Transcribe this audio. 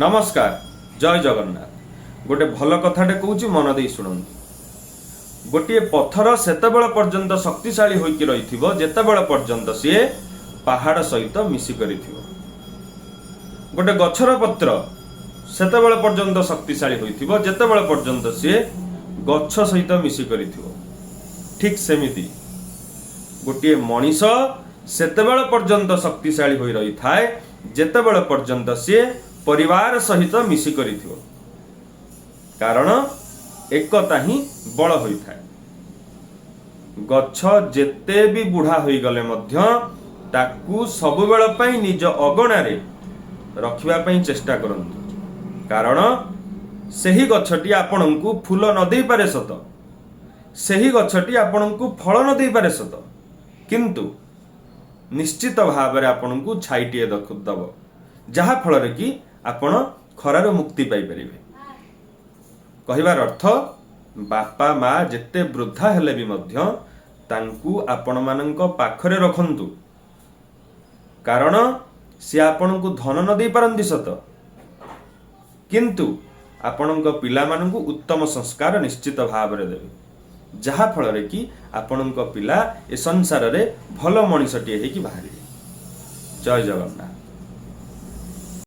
ନମସ୍କାର, ଜୟ ଜଗନ୍ନାଥ। ଗୋଟେ ଭଲ କଥାଟେ କହୁଛି, ମନ ଦେଇ ଶୁଣନ୍ତୁ। ଗୋଟିଏ ପଥର ସେତେବେଳ ପର୍ଯ୍ୟନ୍ତ ଶକ୍ତିଶାଳୀ ହୋଇକି ରହିଥିବ, ଯେତେବେଳ ପର୍ଯ୍ୟନ୍ତ ସିଏ ପାହାଡ଼ ସହିତ ମିଶି କରିଥିବ। ଗୋଟେ ଗଛର ପତ୍ର ସେତେବେଳ ପର୍ଯ୍ୟନ୍ତ ଶକ୍ତିଶାଳୀ ହୋଇଥିବ, ଯେତେବେଳ ପର୍ଯ୍ୟନ୍ତ ସିଏ ଗଛ ସହିତ ମିଶି କରିଥିବ। ଠିକ୍ ସେମିତି ଗୋଟିଏ ମଣିଷ ସେତେବେଳ ପର୍ଯ୍ୟନ୍ତ ଶକ୍ତିଶାଳୀ ହୋଇ ରହିଥାଏ, ଯେତେବେଳ ପର୍ଯ୍ୟନ୍ତ ସିଏ ପରିବାର ସହିତ ମିଶି କରିଥିବ। କାରଣ ଏକତା ହିଁ ବଳ ହୋଇଥାଏ। ଗଛ ଯେତେ ବି ବୁଢ଼ା ହୋଇଗଲେ ମଧ୍ୟ ତାକୁ ସବୁବେଳ ପାଇଁ ନିଜ ଅଗଣାରେ ରଖିବା ପାଇଁ ଚେଷ୍ଟା କରନ୍ତୁ। କାରଣ ସେହି ଗଛଟି ଆପଣଙ୍କୁ ଫୁଲ ନ ଦେଇପାରେ ସତ, ସେହି ଗଛଟି ଆପଣଙ୍କୁ ଫଳ ନ ଦେଇପାରେ ସତ, କିନ୍ତୁ ନିଶ୍ଚିତ ଭାବରେ ଆପଣଙ୍କୁ ଛାଇଟିଏ ଦବ, ଯାହା ଫଳରେ କି ଆପଣ ଖରାରୁ ମୁକ୍ତି ପାଇପାରିବେ। କହିବାର ଅର୍ଥ, ବାପା ମା ଯେତେ ବୃଦ୍ଧା ହେଲେ ବି ମଧ୍ୟ ତାଙ୍କୁ ଆପଣମାନଙ୍କ ପାଖରେ ରଖନ୍ତୁ। କାରଣ ସିଏ ଆପଣଙ୍କୁ ଧନ ନ ଦେଇପାରନ୍ତି ସତ, କିନ୍ତୁ ଆପଣଙ୍କ ପିଲାମାନଙ୍କୁ ଉତ୍ତମ ସଂସ୍କାର ନିଶ୍ଚିତ ଭାବରେ ଦେବେ, ଯାହା ଫଳରେ କି ଆପଣଙ୍କ ପିଲା ଏ ସଂସାରରେ ଭଲ ମଣିଷଟିଏ ହେଇକି ବାହାରିବେ। ଜୟ ଜଗନ୍ନାଥ।